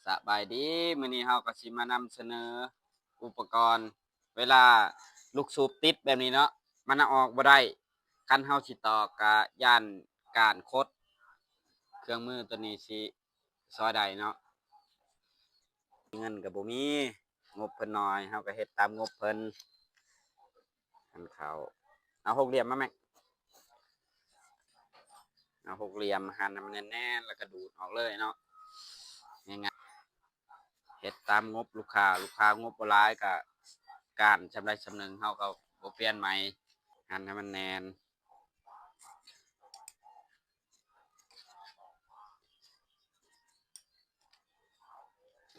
ສະບາຍດີ ມື້ນີ້ເຮົາກໍຊິມານຳສະເໜີອຸປະກອນ ເວລາລູກສູບຕິດແບບນີ້ເນາະ ມັນເອົາອອກບໍ່ໄດ້ ຄັນເຮົາຊິຕອກກະຢ້ານກ້ານຄົດ ເຄື່ອງມືໂຕນີ້ຊິຊ່ອຍໄດ້ເນາະ ເງິນກໍບໍ່ມີ ງົບເພິ່ນໜ້ອຍ ເຮົາກໍເຮັດຕາມງົບເພິ່ນ ຫັນເຂົ້າ ເອົາຫົກຫຼ່ຽມມາແມັກ ເອົາຫົກຫຼ່ຽມຫັນໃຫ້ມັນແໜ້ນໆ ແລ້ວກໍດູດອອກເລີຍເນາະ ງ່າຍໆ ເຮັດຕາມງົບລູກຄ້າ ລູກຄ້າງົບບໍ່ຫຼາຍກໍກ້ານສ່ຳໃດສ່ຳໜຶ່ງ ເຮົາກໍບໍ່ປ່ຽນໃໝ່ ຫັນໃຫ້ມັນແໜ້ນ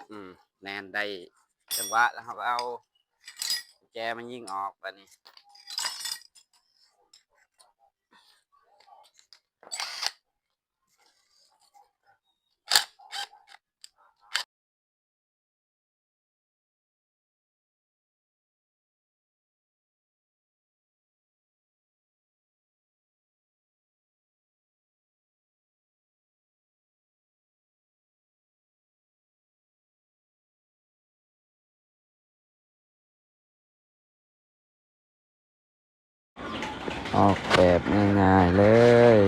ອືມ ແໜ້ນໄດ້ຈັງຫວະ ແລ້ວເຮົາກໍເອົາກຸນແຈມາຍິງອອກບາດນີ້. ອອກແບບງ່າຍໆເລີຍ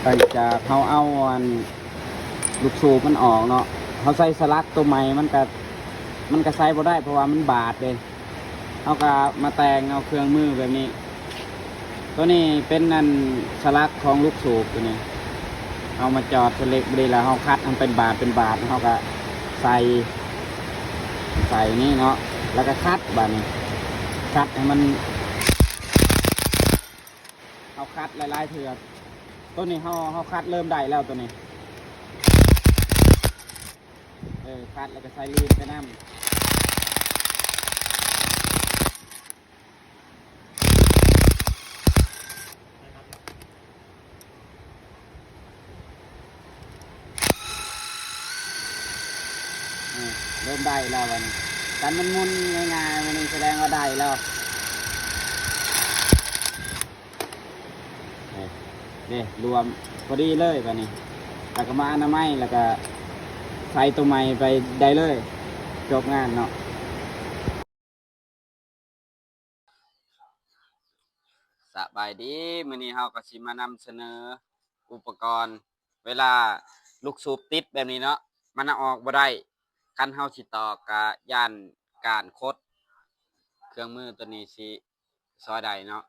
ຫຼັງຈາກເຮົາເອົາອັນລູກສູບມັນອອກເນາະ ເຮົາໃສ່ສະຫຼັກໂຕໃໝ່ ມັນກະ ມັນກະໃສ່ບໍ່ໄດ້ ເພາະວ່າມັນບາດເດ້ ເຮົາກະມາແຕ່ງເອົາເຄື່ອງມືແບບນີ້ ໂຕນີ້ເປັນອັນສະຫຼັກຂອງລູກສູບໂຕນີ້ ເຮົາມາຈອດໃສ່ເຫຼັກບາດນີ້ ແລ້ວເຮົາຂັດໃຫ້ມັນເປັນບາດເປັນບາດ ເຮົາກະໃສ່ ໃສ່ນີ້ເນາະ ແລ້ວກະຂັດບາດນີ້ ຂັດໃຫ້ມັນ ເຮົາຂັດຫຼາຍໆເທື່ອ ໂຕນີ້ເຮົາ ເຮົາຂັດເລີ່ມໄດ້ແລ້ວໂຕນີ້ ເອີ ຂັດແລ້ວກໍໃສ່ລີນໄປນຳ ເອີ ເລີ່ມໄດ້ແລ້ວບັດນີ້ ຄັນມັນໝຸນງ່າຍໆ ບັດນີ້ສະແດງວ່າໄດ້ແລ້ວ. ເດ້ ລວມພໍດີເລີຍບາດນີ້ ແລ້ວກໍມາອະນາໄມ ແລ້ວກໍໃສ່ໂຕໃໝ່ໄປໄດ້ເລີຍ ຈົບງານເນາະ. ສະບາຍດີ ມື້ນີ້ເຮົາກໍຊິມານຳສະເໜີອຸປະກອນ ເວລາລູກສູບຕິດແບບນີ້ເນາະ ມັນເອົາອອກບໍ່ໄດ້ ຄັນເຮົາຊິຕອກກະຢ້ານກ້ານຄົດ ເຄື່ອງມືໂຕນີ້ຊິ ຊ່ອຍໄດ້ເນາະ